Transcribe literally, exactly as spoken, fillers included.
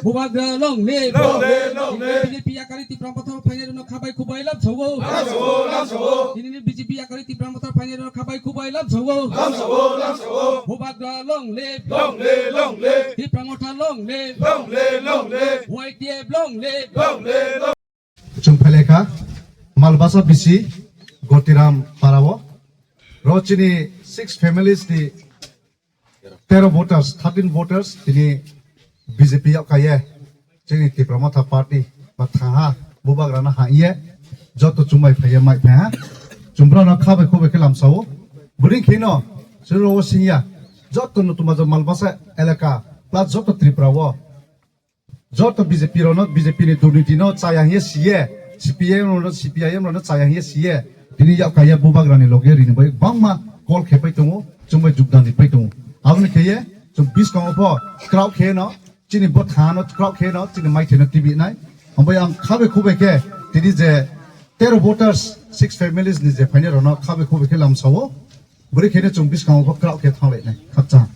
Bubagra long live. Long live, long live. B J P yakari Tipra Motha phainai rokno khabai khubai lam sawo. Lam sawo, lam sawo. Nini B J P yakari Tipra Motha phainai rokno khabai khubai lam sawo. Lam sawo, lam sawo. Bubagra long live. Long live, long live. Tipra Motha long live. Long live, long live. Y T F long live. Long live, long live. Chwng phailai kha Malbasa bisi Gotiram parao. Ro chini six families ni tero voters, thirteen voters tini B J P yao kaiye, chini Tipra Motha party ba thaha bubagrano haiye, joto chumbai phaiye mai phaiha. Chumbrano khabai khubai khe lamsao. Bwrwi kheno chwngno singya, joto no tuma jo Malbasa elaka plus joto Tripura o joto B J P rokno, B J P ni durniti no chaya hiye siye, C P I M rokno, C P I M rokno chaya hiye siye, tini yak kaiya bubagrani loge rini bai bangma call khe pai tongo, chumbai jugdan ri pai tongo. Aboni kheye chwng biskango pho krauk khe no, chini bo thano krauk khe no, chini mai theno tibi nai. Ambai ang khabe khube khe tini je tero voters, six families ni je phaine rokno khabe khube khe lamsao. Bwrwi kheno chwng biskango pho krauk khe thanglai nai. Khakchang.